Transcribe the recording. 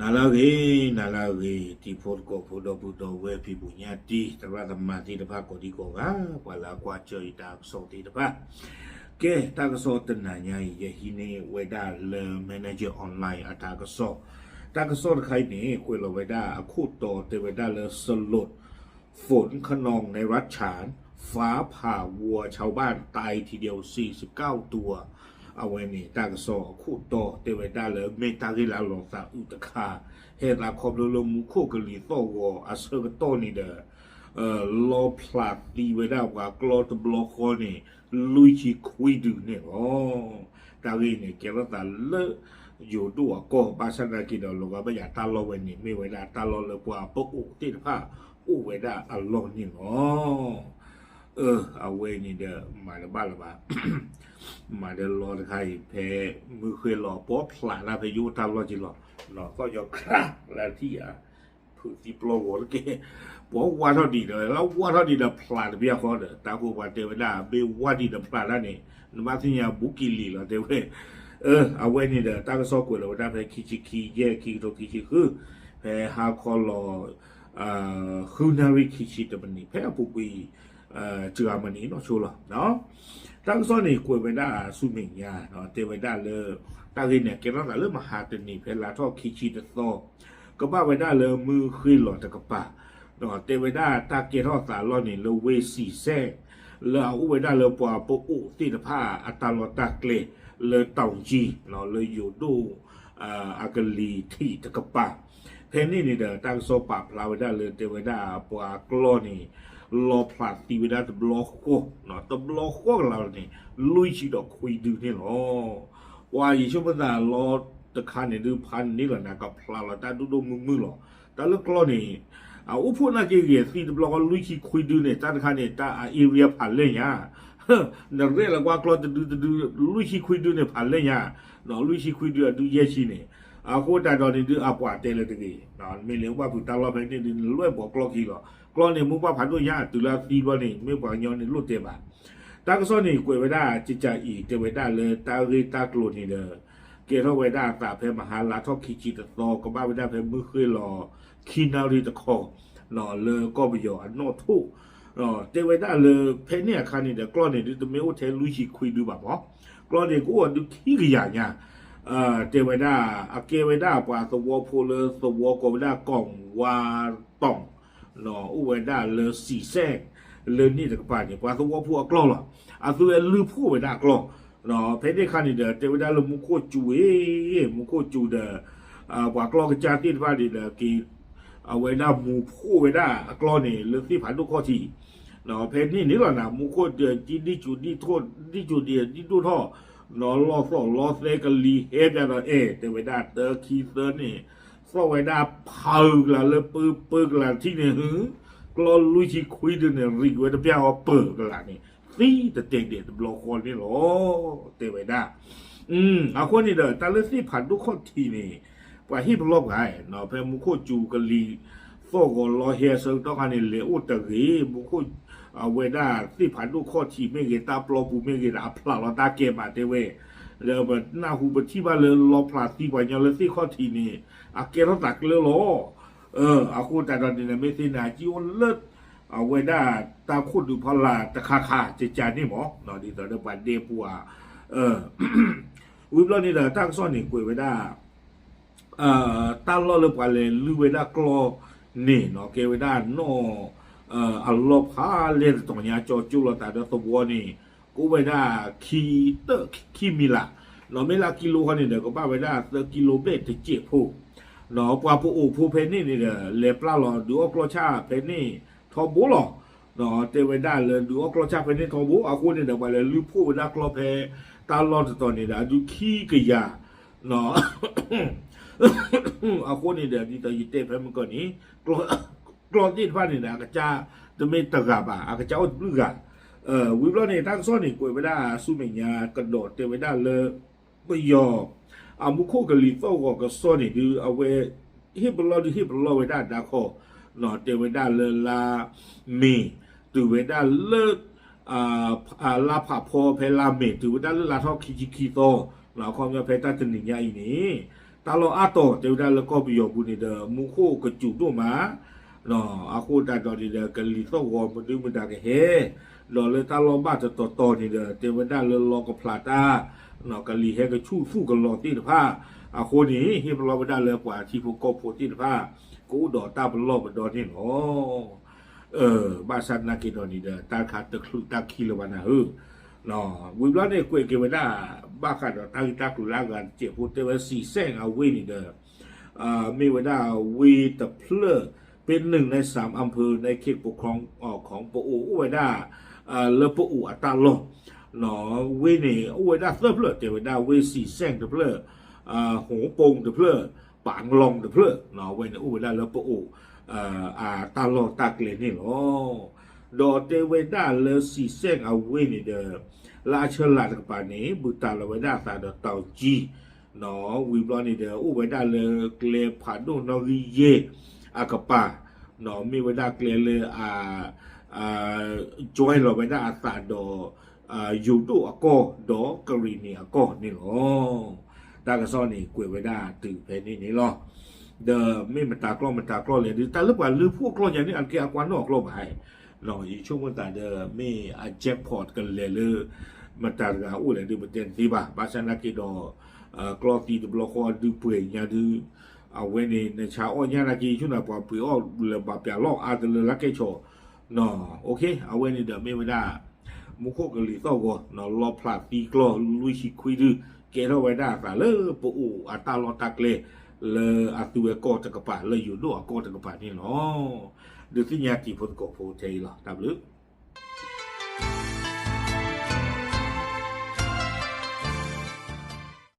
နၤလၢအဂ့ၤ, နၤလၢအဂ့ၤ, တံၤဖိသကိးဖိဒီပုၢ်ဒီဝဲၢ်ဖံဖုညၣ်တံၢ် သရၣ်သမါသ့ၣ်တဖၣ်ကိးဒံကိးဂၤ, ပှၤလၢအကွၢ်စၢၤယတၢ်ကစီၣ်သ့ၣ်တဖၣ်, ကဲ တၢ်ကစီၣ်တနၤညါအံၤ ယဟံးန့ၢ်ဝဲဒၣ်လၢ Manager Online အတၢ်ကစီၣ်, တၢ်ကစီၣ်တခါအံၤန့ၣ် ကွဲးလီၤဝဲဒၣ်အခိၣ်တီတဲဝဲဒၣ်လၢ စလိး ฝนคะนองในรัฐฉาน ฟ้าผ่าวัวชาวบ้านตายทีเดียวสี่สิบเก้าตัว အဝဲန့ၣ် တၢ်ကစီၣ်အခိၣ်တီတဲဝဲဒၣ်လၢ မ့ၢ်တၢ်ဂ့ၢ်လၢအလီၤသးအုးတခါ, ဟဲသးခီဖျိလၢမူခိၣ်ကလံၤသီၣ်ဂီၤအဆၢကတီၢ်န့ၣ်ဒီး လီဖျးသံဝဲဒၣ်ပှၤကျီတဘျီဃီန့ၣ် လွံၢ်ဆံခွံဒုန့ၣ်လီၤ. တၢ်ဂ့ၢ်န့ၣ် ကဲထီၣ်သးလၢယိၤဒိၣ်အကီၢ် ဘၣ်ဆၣ်သနာ်က့ဒီး လီၤဂာ်ဘၣ်ယၤတၢ်လီၢ်ဝဲန့ၣ် မ့ၢ်ဝဲဒၣ်တၢ်လီၢ်လၢပှၤပအိၣ်သ့ၣ်တဖၣ် အိၣ်ဝဲဒၣ်အလီၢ်န့ၣ်လီၤ. အဝဲန့ၣ်ဒီး မၤတဘၣ်လၢၤဘၣ်, မၤဒီးလီတခါအံၤ ဖဲမုၢ်ဃ့လီၤ ပီဖျးတၢ်ဖဲယအိၣ်တၢ်လီၢ်က့ၤလီၤ, သီၣ်ညီခါလၢထံၣ်ဧါ ဖုးသံပျီဂီၤတက့ၢ်, ပီဝါထီၣ်ဒံးဒီး လၢဝါထီၣ်ဒံးဒီးဖျးတဘျီဃီဒီး တၢ်ဃိပှၤတဲဝဲဒၣ် မ့ၢ်ဝါဒံးဒီးဖျးတၢ်န့ၣ် နဘၣ်သ့ၣ်ညါဘူးကလံၤလီၤတဲဝဲ. အဝဲန့ၣ်ဒီး တၢ်ကစီၣ်ကွဲးလီၤဝဲဒၣ်ဖဲခံဆံခံ ယဲၢ် ခံကထိခံဆံဃု, ဖဲဟါခီလီၤ ဃုနၣ်ရံၣ်ခံဆံတမံးနံး ဖဲအပူၤကွံာ် စှၤမံးနံးနီၢ်ဆိလီၤ. တၢ်ကစီၣ်န့ၣ် ကွဲးဝဲဒၣ်ဆူမဲာ်ညါ တဲဝဲဒၣ်လၢ တၢ်ဂ့ၢ်န့ၣ် ကဲထီၣ်သးလၢမဟါတနံၤ ဖဲလါထီၣ်ခံဆံတသီ, ကဘၣ်ဝဲဒၣ်လၢမုၢ်ဃ့လီၤတကပၤ, တဲဝဲဒၣ်တၢ်ကဲထီၣ်သးလီၢ်န့ၣ် လၢဝ့ၢ်စံးစဲၣ် လၢအအိၣ်ဝဲဒၣ်လၢပှၤပအိၣ်သ့ၣ်တဖၣ်အတၢ်လီၢ်တၢ်ကျဲ လၢတီၤကၠံ လၢယိၤဒိၣ် အကလံၤထံးတကပၤ, ဖဲန့ၣ်န့ၣ်ဒီး တၢ်ကစီၣ်ပာ်ဖျါဝဲဒၣ်လၢတဲဝဲဒၣ်ပှၤကျီန့ၣ် လီဖျးသံဝဲဒၣ်တဘျီဃီ, တဘျီဃီကလီန့ၣ် လွံၢ်ဆံဒီးခွံဒုန့ၣ်လီၤ. ပှၤယဆိကမိၣ်သးလီတခါန့ၣ်ဒုး ဖးန့ၢ်လီၤနၤ ကဖျါလီၤတၢ်ဒိၣ်ဒိၣ်မုၢ်မုၢ်လီၤ. တၢ်လၢကျီန့ၣ် အအိၣ်ဖှိၣ်နာ်က့ဂ့ၤသံတဘျီဃီ လွံၢ်ဆံခွံဒုန့ၣ် တၢ်တခါန့ၣ် တၢ်အ area ဖးလဲၢ်ညါ နရဲၣ်လၢကွၢ်ကျီတဒုတဒု လွံၢ်ဆံခွံဒုန့ၣ်ဖးလဲၢ်ညါ, လွံၢ်ဆံခွံဒုအဒုယဲၢ်ဆံန့ၣ်, အဃိတၢ်ဒီးန့ၣ်ဒုးအပှၤတဲလၢတဂ့ၤ, မ့ၢ်လဲၤအိၣ်ဘၣ်ဖုးတၢ်လီၢ်ဖဲန့ၣ်ဒုး နလွဲၢ်ဘီးကျီခံလီၤ. ကျီန့ၣ် မိၢ်ပၢ်ဖးဒိၣ်ညါ တုၤလၢအသံဘျီန့ၣ် မ့ၢ်ပှၤကညီန့ၣ်လိၣ်တဲဘၣ်. တၢ်ကစီၣ်န့ၣ် ကွဲးဝဲဒၣ်ကကးအံၤ တဲဝဲဒၣ်လၢတၢ်ဂ့ၢ်တၢ်ကျိၤန့ၣ်ဒီး ကဲထီၣ်ဝဲဒၣ်အသးဖဲမဟါလါထီၣ်ခံဆံတသီ ကဘၣ်ဝဲဒၣ်ဖဲမုၢ်ဃ့လီၤ ခံနၣ်ရံၣ်တခီ လၢကီၢ်ပယီၤအနီၣ်ထိၣ်, တဲဝဲဒၣ်လၢဖဲန့ၣ်အခါန့ၣ်ဒီး ကျီန့ၣ်ဒုးတမ့ၢ်အိၣ်ထဲလွံၢ်ဆံခွံဒုဘၣ်မး, ကျီန့ၣ်ကအိၣ်အဒုးခံကယၤညါ, တဲဝဲဒၣ် အကဲဝဲဒၣ်ပှၤသဝီဖိလၢသဝီကိးဝဲဒၣ် ကီၢ်ဝါတီၢ် အိၣ်ဝဲဒၣ်လၢစံးစဲၣ် လၢန့ၣ်တကပၤန့ၣ် ပှၤသဝီဖိအကျီလီၤ. အသုဝဲလုၢ်ဖှိၣ်ဝဲဒၣ်အကျီ, ဖဲန့ၣ်အခါန့ၣ်ဒီး တဲဝဲဒၣ်လၢမူခိၣ်စူၤအံၤ, မူခိၣ်စူၤဒီး ပှၤကျီကစၢ်သ့ၣ်တဖၣ်န့ၣ်ဒီးက့ၤ အဝဲဒၣ်မူၤဖှိၣ်ဝဲဒၣ်အကျီန့ၣ် လၢသ့ၣ်ဖးဒိၣ်ခီၣ်ထံး, ဖဲန့ၣ်န့ၣ်လီၤနၤ မူခိၣ်ဒီးဒံၣ်စူၤဒံၣ်ထိၣ် ဒံၣ်စူၤဒံၣ်ဒံၣ်ဒိၣ်ထီၣ်, လီၤသီၣ်လီၤသဲကလံၤဟဲပၠးဒီးအဲၣ် တဲဝဲဒၣ်တၢခံသၢန့ၣ် သီၣ်ဝဲဒၣ်ဖးကလၤလၢပၢပၢကလၤထံၣ်န့ၣ် ကျီလွံၢ်ဆံခွံဒုန့ၣ် ရံးဝဲတပျၢ်အီၤပၢကလၤန့ၣ် သံတတဲဒဲးတဘျီဃီန့ၣ်လီၤ တဲဝဲဒၣ်. အဃိန့ၣ်ဒီး တၢ်လၢသ့ၣ်ဖးဒိၣ်ခီၣ်ထံးန့ၣ် ပှၤဟ့ၣ်ပလီၢ်ပှၤ, ဖဲမူခိၣ်စူၤကလံၤသီၣ်ဂီၤလီၤဟဲအဆၢကတီၢ်ခါန့ၣ် လဲၤအိၣ်တဂ့ၤ, မူခိၣ် အဝဲဒၣ်သ့ၣ်ဖးဒိၣ်ခီၣ်ထံးမ့ၢ်ဂ့ၤ တၢ်ပျီပူၤမ့ၢ်ဂ့ၤဒီး အဖျးလီၤတၢ်ကဲမးတဲဝဲ, ဒီးပနၢ်ဟူပထံၣ်ဘၣ်လၢလီဖျးသံပှၤကညီလၢသ့ၣ်ခီၣ်ထံးန့ၣ် အကဲထီၣ်သးကျၢလီၤ. အဃိတၢ်ဒီးန့ၣ် မ့ၢ်သ့ၣ်နၤကံအိၣ်လၢ အဝဲဒၣ်တၢ်ခိၣ်ဒုးဖီလာ်တခါခါကကးန့ၣ်မး ဒ်သိးဒီးပှၤဒဲပူၤဧါ ဝံၤဘျီန့ၣ်ဒီး တၢ်ကစီၣ်န့ၣ်ကွဲးဝဲဒၣ် တၢ်လီၢ်လၢပှၤလဲၤလုၢ်ဝဲဒၣ်ကျီန့ၣ်နီၤ ကဲဝဲဒၣ်နီၣ် အလီၢ်ဖးလဲၢ်တတီၤညါ ကၠီကၠိလိာ်သးဒီးသဝီန့ၣ် ကအိၣ်ဝဲဒၣ်ခံတၢၣ်ခံမံၤလး နီၤ မ့ၢ်လၢကံလိဃီန့ၣ်ဒီး ကဘၣ်ဝဲဒၣ်သၢကံလိဘ့ၣ်တစဲးဖိ နီၤ ပှၤပအိၣ်ဖိဖဲန့ၣ်န့ၣ်ဒီး လဲၤပျၢ်လီၤဒုးအီၣ်ကျီဆၣ်ဖဲန့ၣ်ထီဘိလီၤ. တဲဝဲဒၣ်လၢဒုးအီၣ်ကျီဆၣ်ဖဲန့ၣ်ထီဘိ အဃိန့ၣ်ဒီး ပှၤလဲၤလုၢ်ဖှိၣ်ဝဲဒၣ်ကျီဖဲတၢ်လီၢ်တတီၤန့ၣ်ဒီး အဒုးခံကယၤ အဃိန့ၣ်ဒီး ဒ်သိးယတဲဖဲမုၢ်ကီၢ်န့ၣ် ကျီသ့ၣ်တဖၣ်န့ၣ်ဒီး အကစၢ်တမ့ၢ်တဂၤဘၣ် အကစၢ်အိၣ်တဘျုးဂၤ ဝံၤဘျီန့ၣ် တၢ်ကစီၣ်န့ၣ် ကွဲးဝဲဒၣ်ဆူမဲာ်ညါကဒီးတဲဝဲဒၣ်လၢ ပယီၤ အမူခိၣ်ကလံၤသီၣ်ဂီၤကစီၣ်န့ၣ်ဒုး အဝဲ ဟ့ၣ်ပလီၢ်ဒုးဟ့ၣ်ပလီၢ်ဝဲဒၣ်ဒါခီ တဲဝဲဒၣ်လၢလါမ့ၤ တုၤဝဲဒၣ်လၢ လါဖးဖီဖဲလါမ့ၤ တုၤဝဲဒၣ်လၢလါထီၣ်ခံဆံခံသီ အခီပညီဖဲတၢ်တနံၤညါအံၤန့ၣ် တၢ်လီၢ်အါတီၤ တဲဝဲဒၣ်လၢကီၢ်ပယီၤပူၤန့ၣ်ဒီး မူခိၣ်ကစူၤဒိၣ်မး, အဃိသတးဒီးန့ၣ်ဒီး ကလံၤသီၣ်ဂီၤမနုၤမတၤကဟဲ, ဒီးလၢတၢ်လီၢ်ဘၣ်တတီၤတီၤန့ၣ်ဒီး တဲဝဲဒၣ်လၢလီကဖျးတၢ်, ကလံၤဟဲကဆူၣ်သူၣ်ကလီၤသ့ၣ်တဖၣ်, အဃိန့ၣ် ဟ့ၣ်ပလီၢ်ဝဲဒၣ်လၢပှၤထံဖိကီၢ်ဖိသ့ၣ်တဖၣ် ကအိၣ်ဒီးတၢ်ပလီၢ်ပဒီန့ၣ်လီၤ. ဘၣ်ဆၣ်သနာ်က့ဒီးန့ၣ်ဒီး တၢ်တခါတချုးတၢ်ခံလၢၤဘၣ်နၤဧၢ, ဝံၤဘျီန့ၣ်ကွဲးက့ၤဝဲဒၣ် ဘၣ်ဃးဒီးတၢ်ဂ့ၢ်တၢ်ကျိၤလၢအဂၤတစဲးဖိ တဲဝဲစံးစဲၣ်အဝ့ၢ်န့ၣ်ဒီး မ့ၢ်ဝဲဒၣ်ဝ့ၢ်တဖျၢၣ် ပ့ၣ်နုာ်နဲစၢမ်အဖၢ နဲခ့ပခီ ခီ ပအိၣ်အိၣ်ဝဲဒၣ် လၢပအိၣ်အတၢ်လီၢ်, ဝ့ၢ်န့ၣ် အိၣ်ဝဲဒၣ်သၢဖျၢၣ် တဲဝဲဒၣ်ဝ့ၢ်စံးစဲၣ်တဖျၢၣ်, ဟိၤပိၣ်တဖျၢၣ်, ပာ်ငလီၢ်တဖျၢၣ်, အဝဲန့ၣ်အိၣ်ဝဲဒၣ်လၢပအိၣ် အတၢ်လီၢ်တၢ်ကျဲန့ၣ်လီၤ. ဒီးတဲဝဲဒၣ်လၢစံးစဲၣ်အဝ့ၢ်န့ၣ်ဒီး လၢအဆၢလၢ်တကပၤန့ၣ် ဘုၣ်တၢ်လီၤဝဲဒၣ်အသးဒီးတီၤကံ ဝံၤဘျီန့ၣ်ဒီး အိၣ်ဝဲဒၣ်လၢကျဲဖးဒိၣ်နီၣ်ဂံၢ်ယဲၢ်အကပၤ, မ့ၢ်ဝဲဒၣ်ကျဲလၢအ join လီၤဝဲဒၣ်အသးဒီး ယိၤဒိၣ်အကီၢ်ဒီးကရံၣ်နံၣ်အကီၢ်န့ၣ်လီၤ. တၢ်ကစီၣ်န့ၣ်ကွဲးဝဲဒၣ်တုၤဖဲန့ၣ်န့ၣ်လီၤ. ဒီးမ့ၢ်မတၤကျီၢ်မတၤကျီၢ်လဲၣ်ဒုး တၢ်လၢပှၤလၢဖှိၣ်အကျီၢ်ညါန့ၣ် အတကဲအကွၢ်နီၣ်အကျီၢ်ဘၣ် ယဆိကမိၣ်သးဒီး မ့ၢ်အ jackpot ကလဲၤလၢ မတၤတဂၤအိၣ်လဲၣ်ဒုး ပတဲတသ့ဘၣ်. ဘၣ်ဆၣ်သနာ်က့ဒီး ကျီၢ်သံတဘျီဃီဒုးပှဲၤညါဒုး အဝဲန့ၣ် နဆါအီၣ်ညါနာ်က့ ဆူၣ်နၤပှၤပှ့ၤအီၣ်လၢၤဘၣ်ပျးလီၢ်အါတလၢလၢကဲဆီၣ်, အဝဲန့ၣ်ဒီးမ့ၢ်ဝဲဒၣ် မူခိၣ်ကလံၤသီၣ်ဂီၤ လီဖျးသံကျီၢ်လွံၢ်ဆံခွံဒုး ကဲထီၣ်ဝဲဒၣ်အသးလၢပအိၣ်အတၢ်လီၢ်တၢ်ကျဲ လၢအသုဝဲကီၢ်တကပၤ လၢယိၤဒိၣ်အကီၢ်တကပၤန့ၣ်လီၤ. ဒုးသ့ၣ်ညါတံၤဖိသကိးဖိထဲအံၤလီၤ. တၢ်ဘျုး